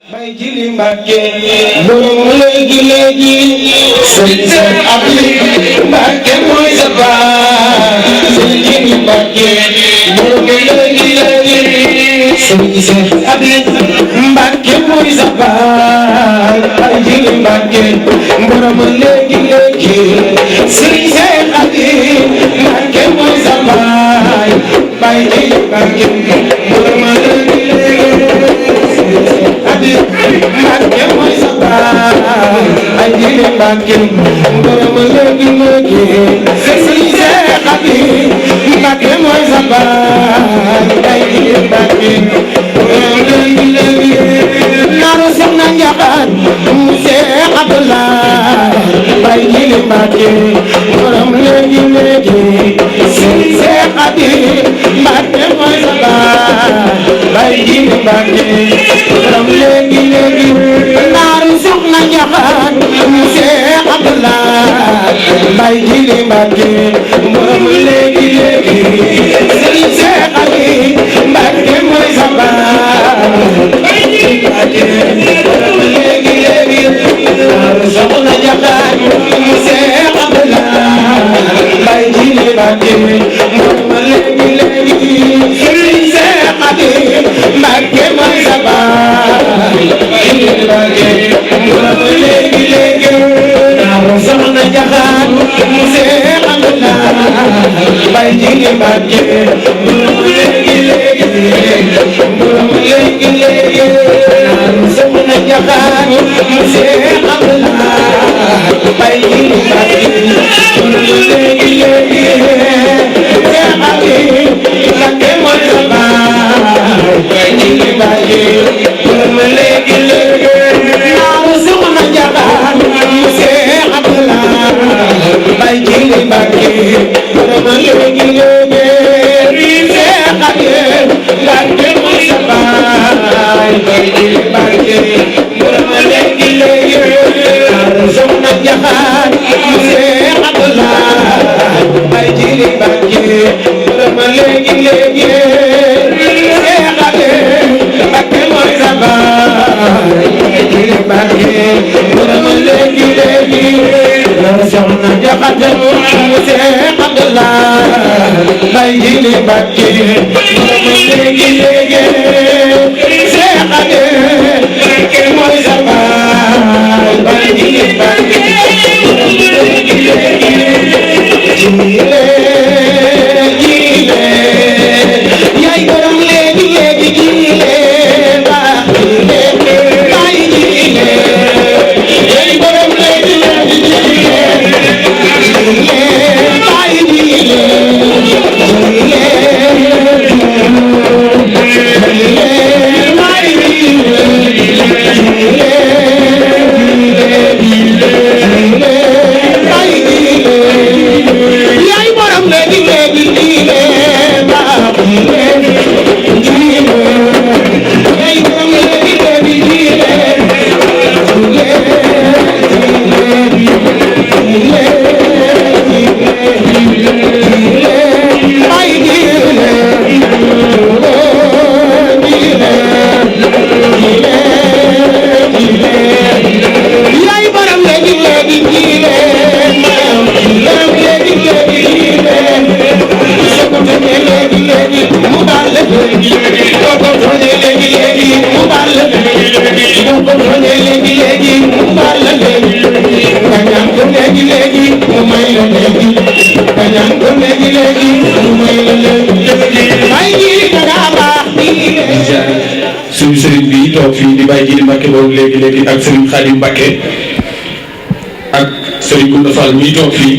Bay Jili Mbàkke borom léegi Sëriñ Abib Mbàkke mooy sa baay Sëriñ Jili Mbàkke borom léegi Sëriñ Abib Mbàkke mooy sa baay Bay Jili Mbàkke borom léegi Sëriñ Abib Mbàkke mooy sa baay Bay Jili Mbàkke borom léegi Mbàkke mooy sa baay Bay Jili Mbàkke borom léegi Sëriñ Abib Mbàkke mooy sa baay Bay Jili Mbàkke borom léegi naaru Soxna Njaxate mu Seex Abdulaay Bay Jili Mbàkke borom léegi Sëriñ Abib Mbàkke mooy sa baay Bay Jili Mbàkke borom léegi naaru Soxna Njaxate mu Seex Abdulaay Bay Jili Mbàkke borom léegi Sëriñ Abib Mbàkke mooy sa baay Bay Jili Mbàkke borom léegi naaru Soxna Njaxate mu Seex Abdulaay Bay Jili Mbàkke borom léegi Sëriñ Abib Mbàkke mooy sa baay Bay Jili Mbàkke borom léegi naaru Soxna Njaxate mu Seex Abdulaay Bay Jili Mbàkke borom léegi borom léegi naaru Soxna Njaxate mu Seex Abdulaay Bay Jili Mbàkke borom léegi Seex Abib Mbàkke mooy sa baay Bay Jili Mbàkke borom léegi naaru Soxna Njaxate mu Seex Abdulaay Bay Jili Mbàkke borom léegi Seex Abib Mbàkke mooy sa baay Bay Jili Mbàkke borom léegi naaru Soxna Njaxate mu Seex Abdulaay Bay Jili Mbàkke borom léegi Seex Abib Mbàkke mooy sa baay Bay Jili Mbàkke borom léegi naaru Soxna Njaxate mu Seex Abdulaay Bay Jili Mbàkke borom léegi Seex Abib Mbàkke mooy sa baay Bay Jili Mbàkke borom léegi yaay borom léegi Jile baax Bay Jile yaay borom léegi Jile Bay Jile yaay borom léegi Jile baax yaay borom léegi Jile Bay Jile yaay borom léegi Jile borom léegi Jile soo ko tëjee léegi mu baal la soo ko tëjee léegi mu baal la soo ko tëjee léegi mu baal la nga ñaan ko léegi mu may la nga ñaan ko léegi mu may la Bay Jili danga baax suñu sëriñ bi toog fii di Bay Jili Mbàkke boobu léegi ak sëriñ Xaadim Mbàkke ak sëriñ Gunda Fall mii toog fii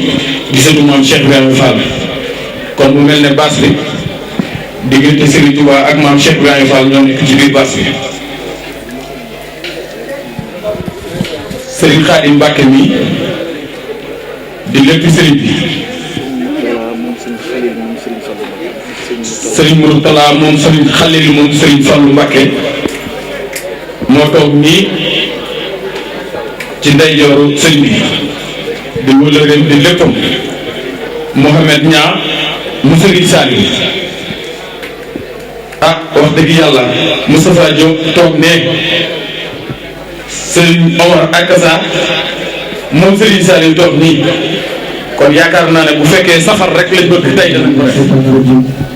di sëtu maam Cheikh Ibrahima Fall kon mu mel ne baas bi diggante sëriñ Touba ak maam Cheikh Ibrahima Fall ñoo nekk ci biir baas bi sëriñ Xaadim Mbàkke mii di lépp sëriñ bi sëriñ Murtala moom sëriñ Xalil moom sëriñ Fallu Mbàkke moo toog nii ci ndeyjooru sëriñ bi di wëllëreem di léppam Mohamed Niang mu Serigne Saliou wax dëgg yàlla Moustapha Diop toog ne Serigne Omar Akasa moom Serigne Saliou toog nii kon yaakaar naa ne bu fekkee safar rek lañ bëgg tey danañ ko def.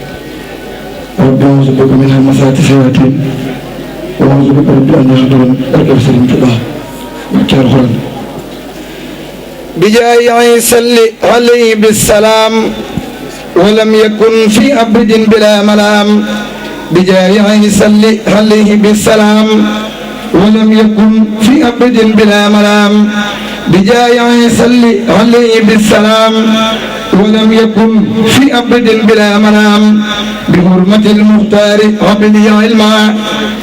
رب أعوذ بك من همزات الشياطين وأعوذ بك رب أن يحضرون أركب سليم تبع مكير خلن بجاي صل عليه بالسلام ولم يكن في عبد بلا ملام بجاي صل عليه بالسلام ولم يكن في عبد بلا ملام بجاي صل عليه بالسلام ولم يكن في عبد بلا منام بحرمة المختار عبدي علما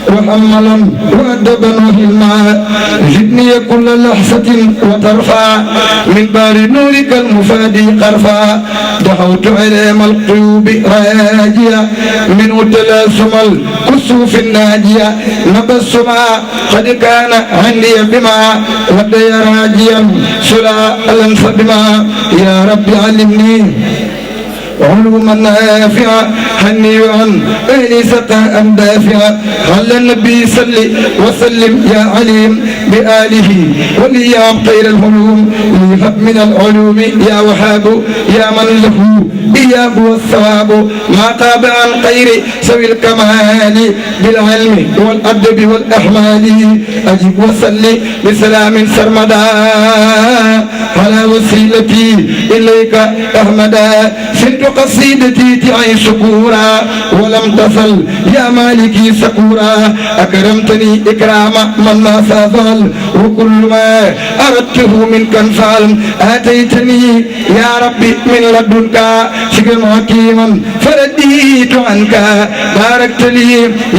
وحملا وأدبا وهلما زدني كل لحظة وترفع من بار نورك المفادي قرفا دعوت علام القلوب راجيا من تلاسم الكسوف الناجية نبسما قد كان عندي بما ودي راجيا سلا الانف بما يا رب علمني علوما نافعة هني عن أهل سقاء دافعة على النبي صل وسلم يا عليم بآله وليام خير الهلوم ليهب من العلوم يا وهاب يا من له إياه والثواب ما طاب عن خير سوي الكمال بالعلم والأدب والأحمال أجب وسل بسلام سرمدا على وسيلتي إليك أحمدا سنت قصيدتي تعي شكورا ولم تصل يا مالكي سكورا أكرمتني إكرام من ما فضل وكل ما أردته منك انفعل آتيتني يا ربي من لدنك شكرا حكيما فرديت عنك باركت لي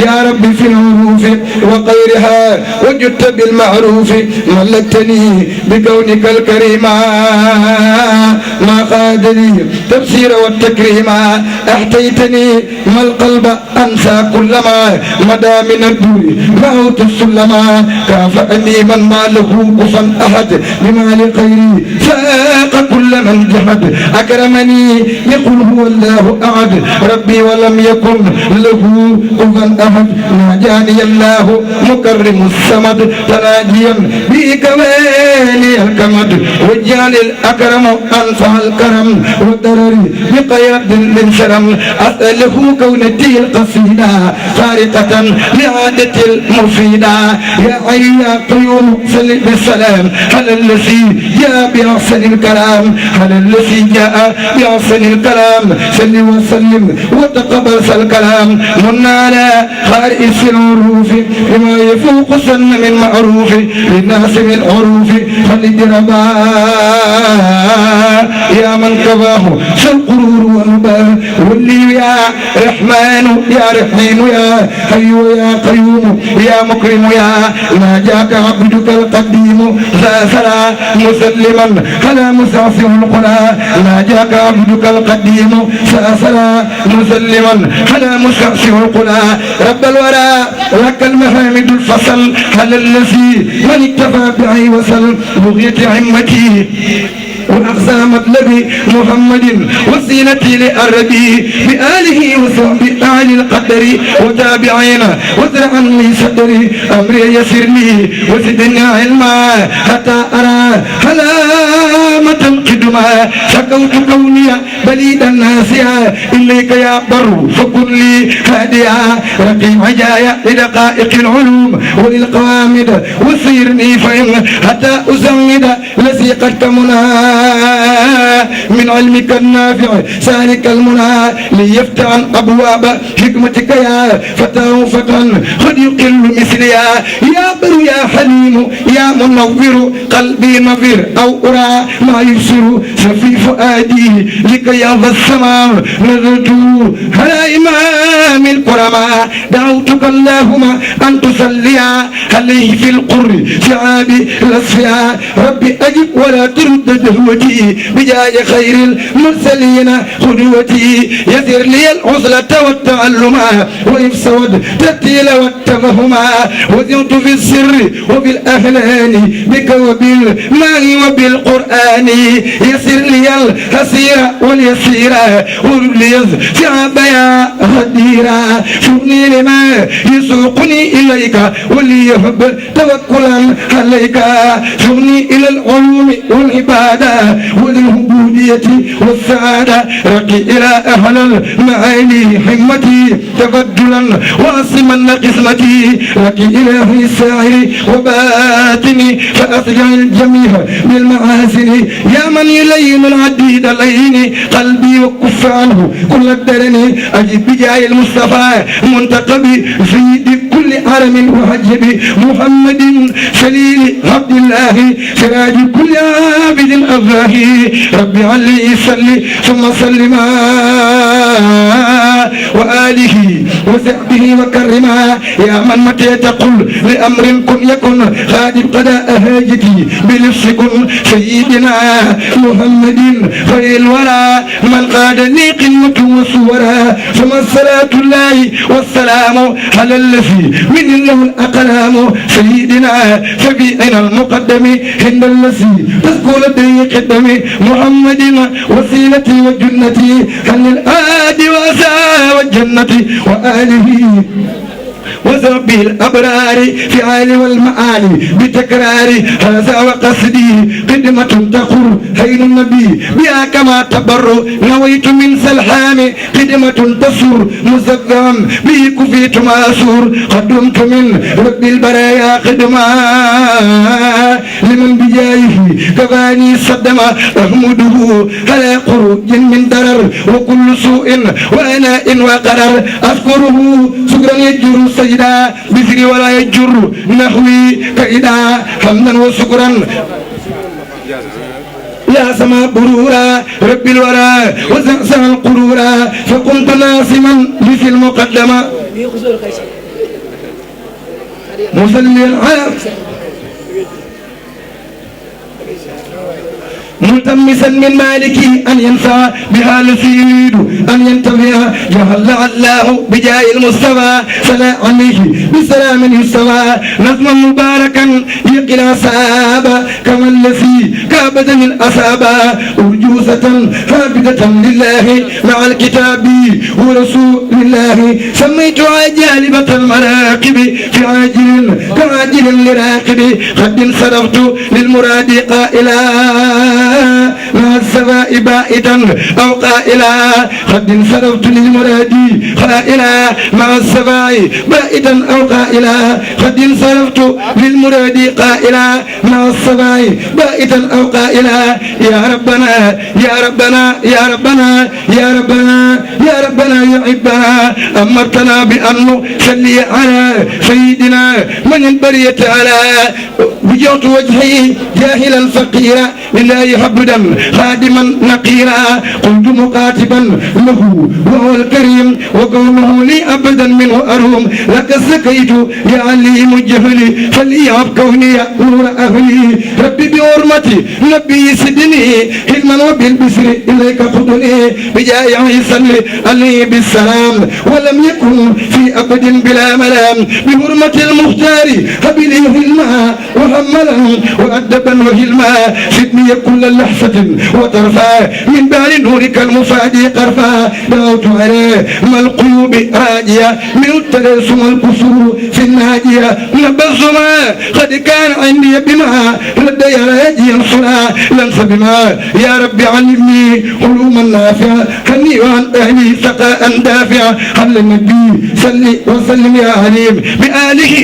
يا ربي في العروف وغيرها وجدت بالمعروف ملكتني بكونك الكريم ما قاد لي تبصير والتكريما احتيتني ما القلب انسى كلما مدى من الدور موت السلما كافأني من ما له كفا احد بما لغيري فاق كل من جحد اكرمني يقول هو الله احد ربي ولم يكن له كفا احد ناجاني الله مكرم الصمد تناجيا بكمالي الكمد وجعل الاكرم انفع الكرم والضرر بقياد من شرم أسأله كونتي القصيدة خارقة لعادة المفيدة يا حي يا قيوم صل بالسلام على الذي جاء بأحسن الكلام على الذي جاء بأحسن الكلام صل وسلم وتقبل الكلام من على خارئس العروف بما يفوق سن من معروف للناس من عروف خلد ربا يا من كفاه القرور والنبال واللي يا رحمن يا رحيم يا حي يا قيوم يا مكرم يا ناجاك عبدك القديم ساسرا مسلما على مسعف القرى ناجاك عبدك القديم ساسرا مسلما على مسعف القرى رب الورى لك المحامد الفصل على الذي من اكتفى بعي وصل بغية عمتي وأقصى مطلبي محمد وسيلتي لأربي بآله وصحبه أهل القدر وتابعين وزرعا لي صدري أمري يسر لي وزدني علما حتى أرى علامة القدمى شكوت كوني بليدا ناسيا إليك يا بر فكن لي هاديا رقي عجايا لدقائق العلوم وللقوامد وصيرني فإن حتى أزمد الذي قد كمنا من علمك النافع سالك المنى ليفتح أبواب حكمتك يا فتاه فتحا قد يقل مثليا يا بر يا حليم يا منور قلبي نظر أو أرى ما يبصر في فؤادي لكي يضى السماء نظرت على إمام الكرماء دعوتك اللهم أن تصلي عليه في القر شعابي الأصفياء ربي أجب ولا ترد دهوتي بجاه خير المرسلين قدوتي يسر لي العزلة والتعلم وإفسود ترتيل والتفهما وزنت في السر وفي الأهلان بك وبالماء وبالقرآن يسر لي الهسير واليسير وليزفع بيا خديرا شغني لما يسوقني إليك وليهب توكلا عليك شغني إلى العلوم والعبادة وللعبودية والسعادة رقي إلى أهل المعاني حمتي تبدلا وأصمن قسمتي رقي إلى الساعر وباتني فأسجع الجميع بالمحاسن يا من يلين العديد لين قلبي وكف عنه كل الدرن أجب بجاه المصطفى منتقب سيد كل عالم وحجب محمد سليل عبد الله سراج كل عابد الله ربي علي صلي ثم سلما وآله وصحبه وكرما يا من متى تقول لأمر كن يكن خادم قضاء هاجتي بلفظ كن سيدنا محمد خير الورى من قادني قمة وصورا ثم الصلاة الله والسلام على الذي من له الأقلام سيدنا شفيعنا المقدم عند الذي تذكر لدي قدمي محمد وسيلتي وجنتي عن الآد وأسى والجنة وآله وذربي الأبرار في عالي والمآل بتكرار هذا وقصدي قدمة تقر هين النبي بها كما تبر نويت من سلحام قدمة تصر مزقم به كفيت ماسور قدمت من رب البرايا قدما لمن بجايه كفاني صدم أحمده على خروج من درر وكل سوء وأناء وقرر أذكره شكرا يجر سيدا بسري ولا يجر نحوي كإدا حمدا وشكرا يا سما برورا رب الورى وزعزع القرورا فقمت ناسما لفي المقدمة مصليا على ملتمسا من مالكي أن ينفع بها الذي يريد أن ينتفع جهل الله بجاه المصطفى صلى عليه بسلام يستوى نظما مباركا يقل أصابا كما الذي كابد من أصابا أرجوسة حافظة لله مع الكتاب ورسول الله سميتها جالبة المراقب في عاجل كعاجل لراقب قد انصرفت للمراد قائلا مع السماء بائدا أو قائلا قد انصرفت للمراد قائلا مع السماء بائدا أو قائلا قد انصرفت للمراد قائلا مع السماء بائدا أو قائلا يا ربنا يا ربنا يا ربنا يا ربنا يا ربنا يا عبنا أمرتنا بأن نصلي على سيدنا من البرية على وجهت وجهي جاهلا فقيرا لله حبدا خادما نقيرا قلت مقاتبا له وهو الكريم وقوله لي أبدا منه أروم لك سكيت يا عليم جهلي فليعب كوني نور أهلي ربي بحرمتي نبي سدني حلما وبالبسر إليك خذني بجاه عيسى عليه بالسلام ولم يكن في أبد بلا ملام بحرمة المختار هبلي حلما وحملا وأدبا وهلما سدني كل لحظة وطرفا من بعد نورك المفادي قرفا دعوت عليه ما القلوب راجية من التلسم القصور في الناجية نبذما قد كان عندي بما لدي راجيا صلا لنس بما يا رب علمني علوما نافعة هني وعن أهلي سقاء دافعة على النبي صلي وسلم يا عليم بآله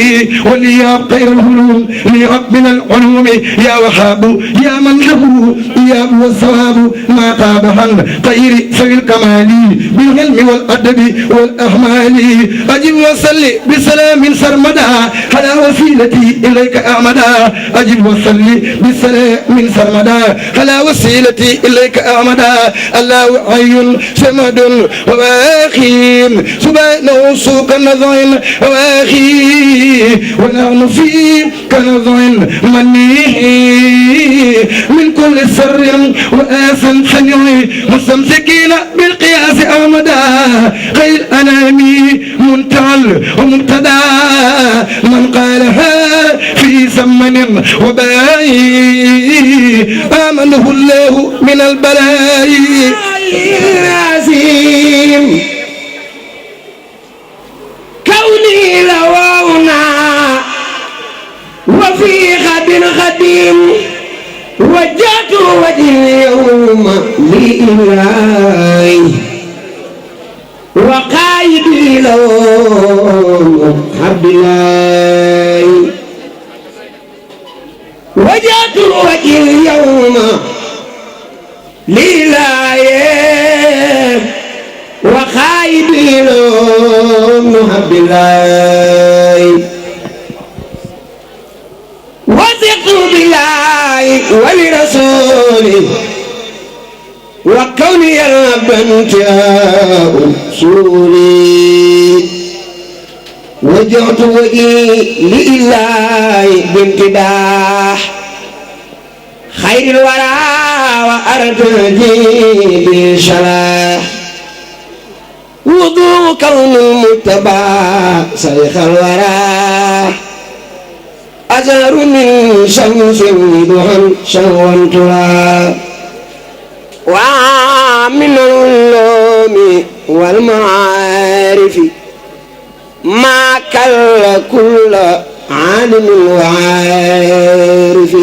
ولياب خير الهلوم ليعب من العلوم يا وهاب يا من له إياب والثواب ما قابها طير سوي الكمال بالعلم والأدب والأحمال أجب وصلي بسلام سرمدا على وسيلتي إليك أعمدا أجب وصلي بسلام سرمدا على وسيلتي إليك أعمدا الله حي سمد وواخيم سبحانه سوق النظين وواخي ونحن في كنظين مني من كل سر وآس سنوي مستمسكين بالقياس أمدا غير أنامي منتعل ومبتدا من قالها في زمن وباء آمنه الله من البلاء العظيم كوني لوونا وفي غد خديم وجهت وجهي اليوم لله وقايدي لهم حب الله وجهت وجهي اليوم لله وقايدي لهم حب الله وثقت بالله ولرسوله وكوني البنت أصولي وجهت وجهي لله بامتداح خير الورى وأرتجي بشلاح وضوء كون المتبع شيخ الورى أزهر من شمس ضحى شهوا ترى ومن العلوم والمعارف ما كل كل عالم وعارف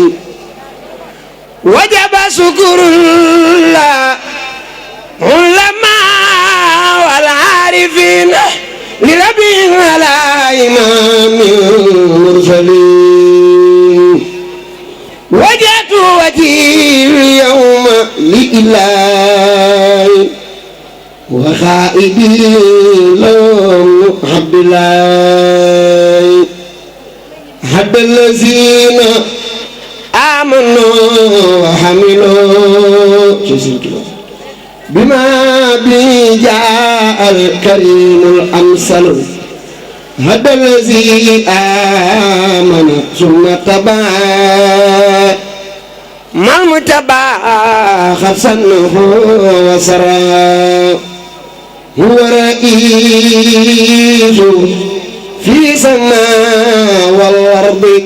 وجب شكر الله علماء والعارفين لربهم على إمام المرسلين وجهت وجهي اليوم لله وخائبي لهم حب الله حب الذين آمنوا وحملوا بما به جاء الكريم الأمثل هذا الذي آمن ثم تبع ما المتبع خفصنه وسرى هو رئيس في سماء والأرض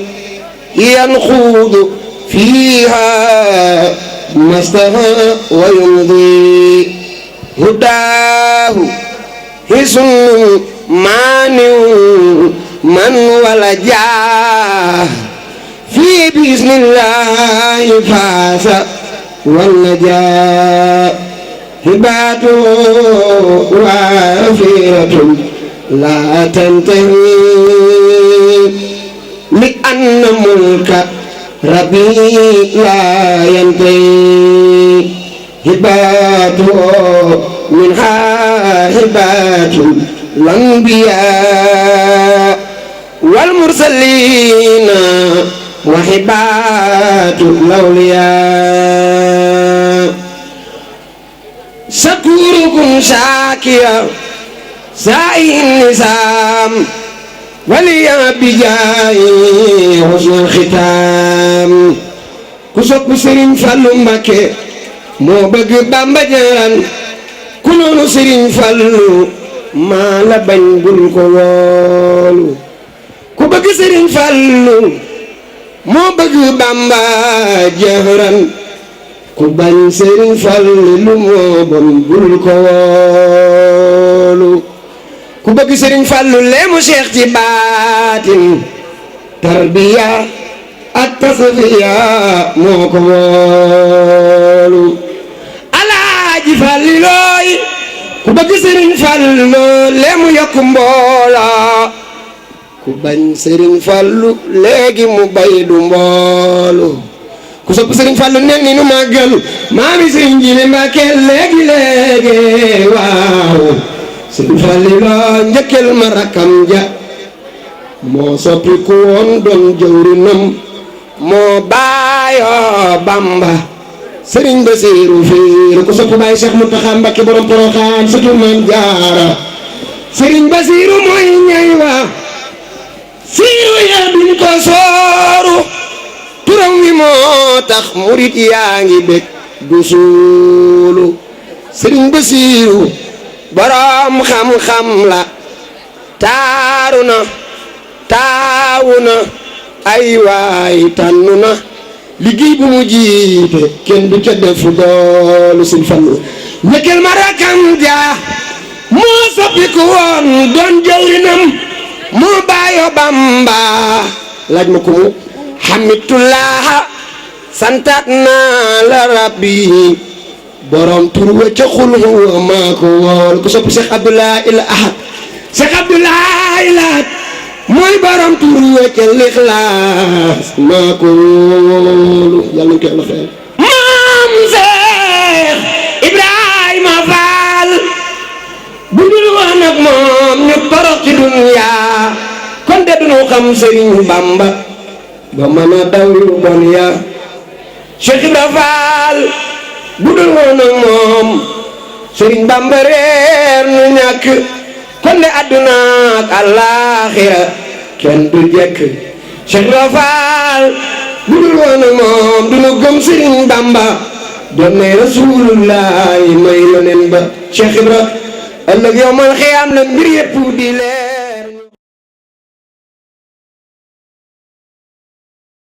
ينخوض فيها ما استهى ويمضي هداه حسن مانع من ولجاه في بإذن الله فاز والنجاة هباته وافرة لا تنتهي لأن ملك ربي لا ينتهي هباته منها هبات الأنبياء والمرسلين وهبات الأولياء شكوركم شاكرا سائي النظام وليا بجاي حسن الختام كسوك سيرين فالو مكي مو بغ بامبا جاران كنونو سيرين فالو ما لا باñ bul ko wolu ku bëgg sëriñ Fallu moo bëgg Bamba jaaran ku bañ sëriñ Fallu moo bon bul ko wolu ku bëgg sëriñ Fallu leemu Cheikh ci baatin tarbiya ak tasfiya moo ko wolu Alaaji Fallilooy ku bëgg sëriñ Fallu leemu yokk mboola ku bañ sëriñ Fallu léegi mu bay du mboolu ku sopp sëriñ Fallu nekk ni nu màggal maami sëriñ Jili Mbàkke léegi léegi waaw sëriñ Fallu loo njëkkal ma rakkam ja moo soppi ku woon doon jëwrinam moo baayoo Bamba sëriñ Basiiru fiir ku sopp baay Cheikh Muntaxa Mbakke borom Poroxaan sëtu Maam Jaara sëriñ Basiiru mooy ñay wa siiru ya duñ ko sooru moo tax murit yaa ngi bég du suulu Sëriñ Basiiru boroom xam-xam la taaru na taawu na ay waay tànnu na liggéey bu mu jiite kenn du ca def doolu Sëriñ Fallu ñekkeel ma rakam ja moo soppiku woon doon jawrinam moo baayo Bamba laaj ma ko mu xamitullah santaat naa la rabbi borom tur wa ca xul huwa maa ko wool ku sopp Cheikh Abdoulaye il Ahad Cheikh Abdoulaye il Ahad mooy borom tur wa ca lixlaas maa ko woolu yàlla nañ ko yàlla fayal maam Cheikh Ibrahima Fall bu dul woon ak moom ñu torox ci dunya kon de duñu xam Sëriñ Bamba ba mën a daw yu bon ya Cheikh Ibrahima Fall bu dul woon ak moom Sëriñ Bamba reer nu ñàkk kon de àdduna ak àllaaxira kenn du jekk Cheikh Ibrahima Fall bu dul woon ak moom du nu gëm Sëriñ Bamba doon ne Rasulullaay may yoneen ba Cheikh Ibrahima ëllëg yawmal xiyaam la mbir yëpp di leen